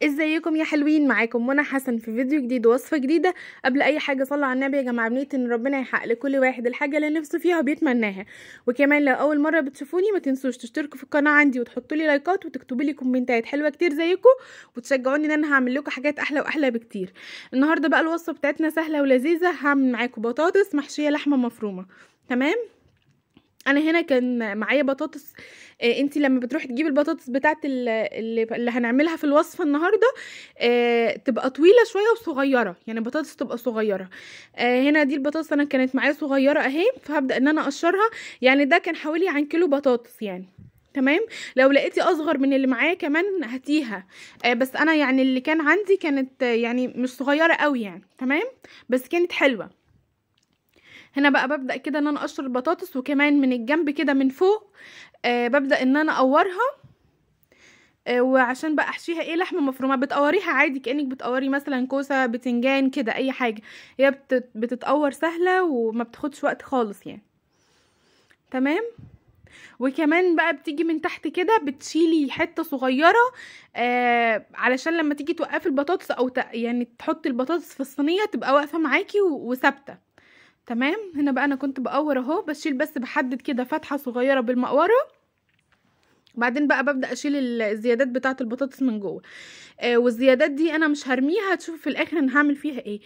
ازيكم يا حلوين؟ معاكم منى حسن في فيديو جديد ووصفه جديدة. قبل اي حاجة صلوا على النبي يا جماعة، بنيت ان ربنا يحقق لكل واحد الحاجة اللي نفسه فيها وبيتمناها. وكمان لو اول مرة بتشوفوني ما تنسوش تشتركوا في القناة عندي وتحطوا لي لايكات وتكتبوا لي كومنتات حلوة كتير زيكم، وتشجعوني ان انا هعمل لكم حاجات احلى واحلى بكتير. النهارده بقى الوصفة بتاعتنا سهلة ولذيذه، هعمل معاكم بطاطس محشيه لحمه مفرومه. تمام، انا هنا كان معايا بطاطس. انتي لما بتروحي تجيبي البطاطس بتاعت اللي هنعملها في الوصفة النهارده تبقى طويلة شوية وصغيره، يعني بطاطس تبقى صغيرة. هنا دي البطاطس انا كانت معايا صغيرة اهي، فهبدا ان انا اقشرها. يعني ده كان حوالي عن كيلو بطاطس يعني. تمام، لو لقيتي اصغر من اللي معايا كمان هاتيها، بس انا يعني اللي كان عندي كانت يعني مش صغيرة قوي يعني. تمام، بس كانت حلوة. هنا بقى ببدأ كده ان انا اقشر البطاطس، وكمان من الجنب كده من فوق ببدأ ان انا اقورها. وعشان بقى احشيها ايه لحمه مفرومه، بتقوريها عادي كأنك بتقوري مثلا كوسة بتنجان كده، اي حاجة. هي بتتقور سهلة وما بتاخدش وقت خالص يعني. تمام، وكمان بقى بتيجي من تحت كده بتشيلي حتة صغيرة علشان لما تيجي توقفي البطاطس او يعني تحطي البطاطس في الصينية تبقى واقفة معاكي وثابتة. تمام، هنا بقى انا كنت بقور اهو، بشيل بس بحدد كده فتحه صغيرة بالمقوره، بعدين بقى ببدا اشيل الزيادات بتاعه البطاطس من جوه. والزيادات دي انا مش هرميها، هتشوفوا في الاخر انا هعمل فيها ايه.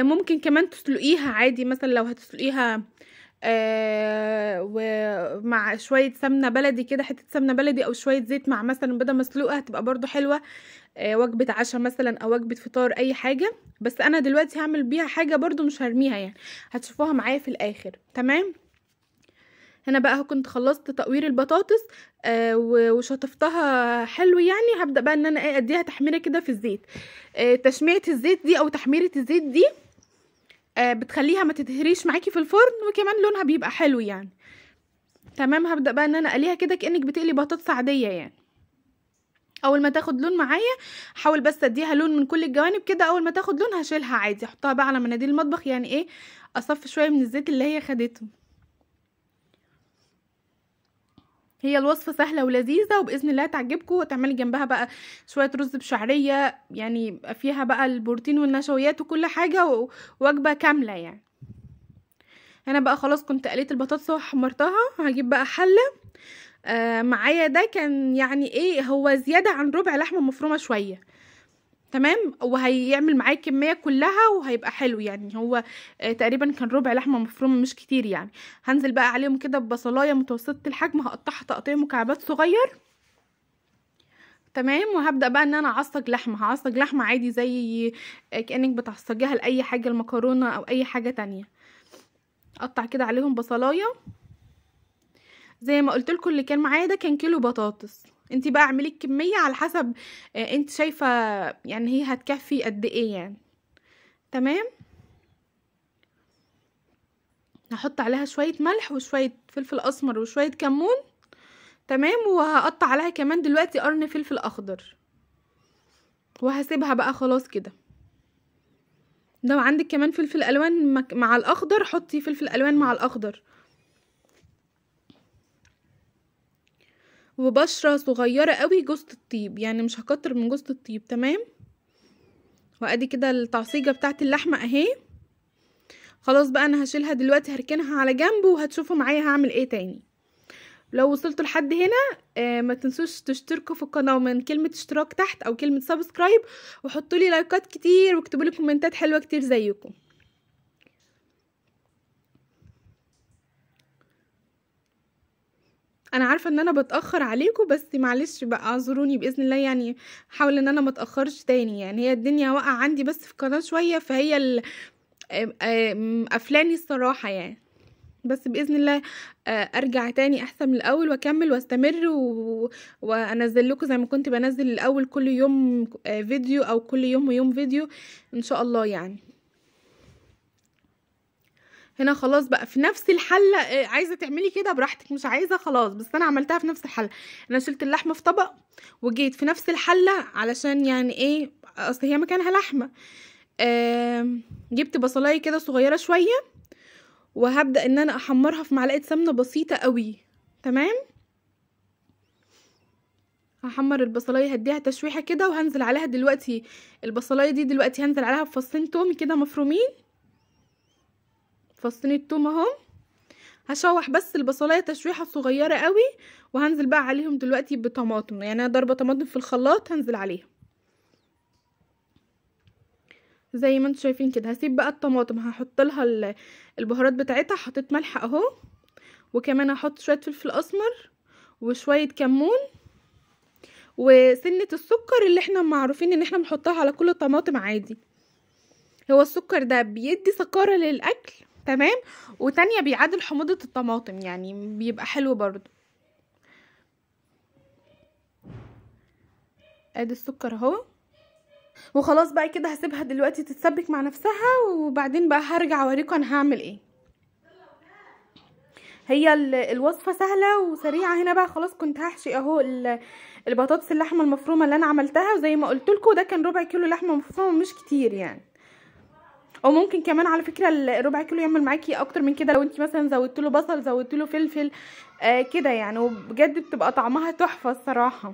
ممكن كمان تسلقيها عادي، مثلا لو هتسلقيها ومع شوية سمنه بلدي كده، حتة سمنه بلدي او شوية زيت مع مثلا بيضة مسلوقة، هتبقى برضو حلوة. وجبة عشاء مثلا او وجبة فطار، اي حاجة. بس انا دلوقتي هعمل بيها حاجة برضو مش هرميها يعني، هتشوفوها معايا في الاخر. تمام، هنا بقى كنت خلصت تقوير البطاطس وشطفتها حلو يعني. هبدا بقى ان انا ايه اديها تحميره كده في الزيت. تشميعه الزيت دي او تحميره الزيت دي بتخليها ما تتهريش معاكي في الفرن، وكمان لونها بيبقى حلو يعني. تمام، هبدا بقى ان انا اقليها كده كانك بتقلي بطاطس عادية يعني. اول ما تاخد لون معايا حاول بس اديها لون من كل الجوانب كده. اول ما تاخد لون هشيلها عادي، احطها بقى على مناديل المطبخ يعني ايه، اصفي شوية من الزيت اللي هي خدته. هي الوصفة سهلة ولذيذه وباذن الله تعجبكم، وتعملي جنبها بقى شوية رز بشعريه يعني فيها بقى البروتين والنشويات وكل حاجة، ووجبه كاملة يعني. انا بقى خلاص كنت قليت البطاطس وحمرتها. هجيب بقى حله معايا، ده كان يعني ايه هو زيادة عن ربع لحمه مفرومه شوية. تمام، وهيعمل معايا الكمية كلها وهيبقى حلو يعني. هو تقريبا كان ربع لحمه مفرومه مش كتير يعني. هنزل بقى عليهم كده ببصلايه متوسطه الحجم، هقطعها تقطيع مكعبات صغير. تمام، وهبدا بقى ان انا اعصج لحمه. هعصج لحمه عادي زي كانك بتعصجيها لاي حاجة، المكرونه او اي حاجة تانية. اقطع كده عليهم بصلايه زي ما قلت لكم. اللي كان معايا ده كان كيلو بطاطس، انتي بقى اعملي الكمية على حسب انت شايفه يعني هي هتكفي قد ايه يعني. تمام، هحط عليها شوية ملح وشوية فلفل اسمر وشوية كمون. تمام، وهقطع عليها كمان دلوقتي قرن فلفل اخضر، وهسيبها بقى خلاص كده. لو عندك كمان فلفل الوان مع الاخضر حطي فلفل الوان مع الاخضر. وبشره صغيرة قوي جوزة الطيب، يعني مش هكتر من جوزة الطيب. تمام، وادي كده التعصيجه بتاعت اللحمة اهي. خلاص بقى انا هشيلها دلوقتي، هركنها على جنب وهتشوفوا معايا هعمل ايه تاني. لو وصلتوا لحد هنا ما تنسوش تشتركوا في القناة من كلمة اشتراك تحت او كلمة subscribe، وحطوا لي لايكات كتير واكتبوا لي كومنتات حلوة كتير زيكم. انا عارفه ان انا بتاخر عليكم، بس معلش بقى اعذروني باذن الله يعني، حاول ان انا ما اتاخرش تاني يعني. هي الدنيا واقعه عندي بس في القناة شوية، فهي قفلاني الصراحة يعني. بس باذن الله ارجع تاني احسن من الاول واكمل واستمر وانزل لكم زي ما كنت بنزل الاول كل يوم فيديو، او كل يوم ويوم فيديو ان شاء الله يعني. هنا خلاص بقى في نفس الحلة، عايزه تعملي كده براحتك، مش عايزه خلاص، بس انا عملتها في نفس الحلة. انا شلت اللحمة في طبق وجيت في نفس الحلة علشان يعني ايه، اصل هي مكانها لحمه. جبت بصلايه كده صغيرة شوية، وهبدا ان انا احمرها في معلقه سمنه بسيطة قوي. تمام، هحمر البصلايه، هديها تشويحه كده، وهنزل عليها دلوقتي البصلايه دي. دلوقتي هنزل عليها بفصين توم كده مفرومين، فصين التوم اهو. هشوح بس البصلايه تشويحه صغيرة قوي، وهنزل بقى عليهم دلوقتي بطماطم. يعني انا ضربه طماطم في الخلاط هنزل عليها زي ما انتم شايفين كده. هسيب بقى الطماطم، هحط لها البهارات بتاعتها. حطيت ملح اهو، وكمان هحط شوية فلفل اسمر وشوية كمون وسنة السكر اللي احنا معروفين ان احنا بنحطها على كل الطماطم عادي. هو السكر ده بيدي سكارة للاكل، تمام، وتانية بيعادل حموضه الطماطم، يعني بيبقى حلو برضو. ادي السكر اهو. وخلاص بقى كده هسيبها دلوقتي تتسبك مع نفسها، وبعدين بقى هرجع اوريكم انا هعمل ايه. هي الوصفة سهلة وسريعة. هنا بقى خلاص كنت هحشي اهو البطاطس اللحمة المفرومه اللي انا عملتها، وزي ما قلت لكم ده كان ربع كيلو لحمه مفرومه، مش كتير يعني. او ممكن كمان على فكرة الربع كيلو يعمل معاكي اكتر من كده لو انت مثلا زودت له بصل، زودت له فلفل، كده يعني. وبجد بتبقى طعمها تحفة الصراحة.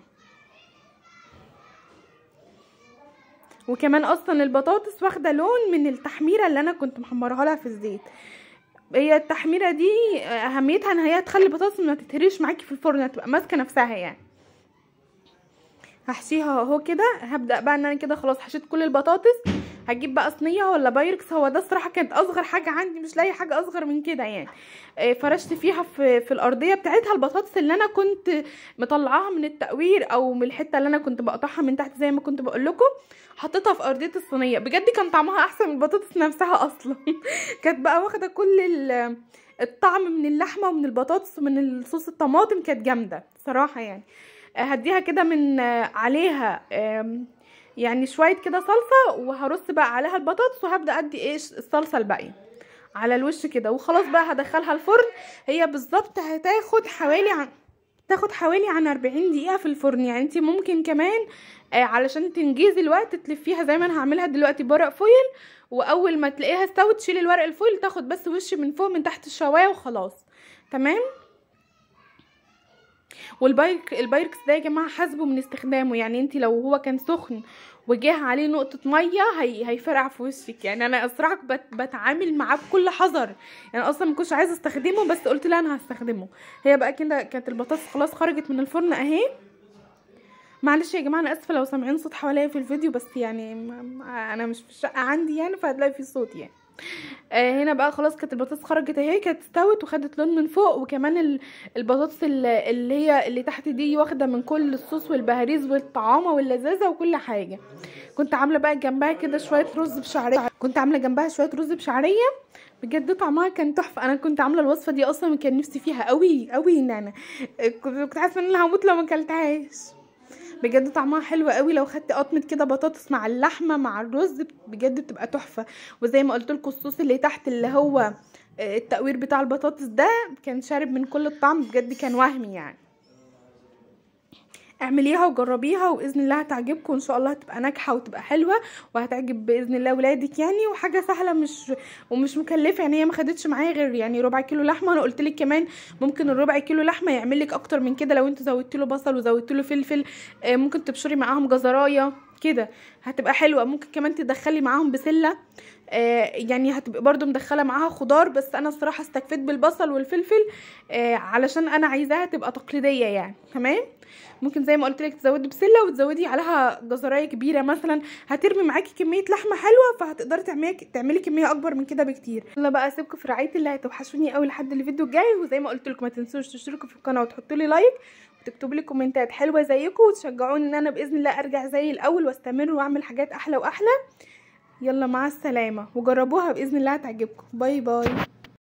وكمان اصلا البطاطس واخده لون من التحميره اللي انا كنت محمرها لها في الزيت. هي التحميره دي اهميتها ان هي تخلي البطاطس ما تتهريش معاكي في الفرن، هتبقى ماسكه نفسها يعني. هحشيها اهو كده. هبدا بقى ان انا كده خلاص حشيت كل البطاطس. هجيب بقى صينية ولا بايركس، هو ده الصراحة كانت اصغر حاجة عندي، مش لاقي حاجة اصغر من كده يعني. فرشت فيها في الارضية بتاعتها البطاطس اللي انا كنت مطلعاها من التقوير او من الحتة اللي انا كنت بقطعها من تحت زي ما كنت بقول لكم، حطيتها في ارضية الصينية. بجد كان طعمها احسن من البطاطس نفسها اصلا. كانت بقى واخده كل الطعم من اللحمة ومن البطاطس ومن الصوص الطماطم، كانت جامدة صراحة يعني. هديها كده من عليها يعني شوية كده صلصه، وهرص بقى عليها البطاطس، وهبدا ادي ايه الصلصه الباقية على الوش كده. وخلاص بقى هدخلها الفرن. هي بالظبط هتاخد حوالي عن 40 دقيقة في الفرن. يعني انت ممكن كمان علشان تنجزي الوقت تلفيها زي ما انا هعملها دلوقتي بورق foil، واول ما تلاقيها استوت تشيلي الورق ال foil، تاخد بس وش من فوق من تحت الشوايه وخلاص، تمام. والبايركس ده يا جماعة حاسبه من استخدامه، يعني انت لو هو كان سخن وجاه عليه نقطة مية هيفرقع في وشك. يعني انا الصراحة بتعامل معاه بكل حذر، يعني اصلا ما كنتش عايزه استخدمه، بس قلت لا انا هستخدمه. هي بقى كده كانت البطاطس خلاص خرجت من الفرن اهي. معلش يا جماعة انا اسفه لو سامعين صوت حواليا في الفيديو، بس يعني انا مش في الشقة عندي يعني، فهتلاقي في صوت يعني. هنا بقى خلاص كانت البطاطس خرجت اهي، كانت استوت وخدت لون من فوق، وكمان البطاطس اللي هي اللي تحت دي واخده من كل الصوص والبهاريز والطعامه واللذاذه وكل حاجة. كنت عامله بقى جنبها كده شوية رز بشعريه، كنت عامله جنبها شوية رز بشعريه، بجد طعمها كان تحفة. انا كنت عامله الوصفة دي اصلا كان نفسي فيها قوي قوي، ان انا كنت حاسه ان انا هموت لو ما اكلتهاش. بجد طعمها حلو قوي. لو خدت قطمه كده بطاطس مع اللحمة مع الرز بجد بتبقى تحفة. وزي ما قلت لكم الصوص اللي تحت اللي هو التقوير بتاع البطاطس ده كان شارب من كل الطعم، بجد كان وهمي يعني. اعمليها وجربيها وباذن الله هتعجبكم ان شاء الله، هتبقى ناجحة وتبقى حلوة وهتعجب باذن الله ولادك يعني. وحاجه سهلة مش مكلفة يعني، هي ما خدتش معايا غير يعني ربع كيلو لحمه. انا قلت لك كمان ممكن الربع كيلو لحمه يعمل لك اكتر من كده لو انت زودت له بصل وزودت له فلفل، ممكن تبشري معاهم جزرايه كده هتبقى حلوة. ممكن كمان تدخلي معاهم بسلة، يعني هتبقى برده مدخله معاها خضار، بس انا الصراحة استكفيت بالبصل والفلفل علشان انا عايزاها تبقى تقليدية يعني. تمام، ممكن زي ما قلت لك تزودي بسلة وتزودي عليها جزرايه كبيرة مثلا، هترمي معاكي كمية لحمه حلوة، فهتقدري تعملي كمية اكبر من كده بكتير. يلا بقى اسيبكم في رعاية الله، هتوحشوني قوي لحد الفيديو الجاي. وزي ما قلت لكم ما تنسوش تشتركوا في القناة وتحطوا لي like وتكتبوا لي كومنتات حلوة زيكم، وتشجعوني ان انا باذن الله ارجع زي الاول واستمر واعمل حاجات احلى واحلى. يلا مع السلامة، وجربوها باذن الله هتعجبكم. bye bye.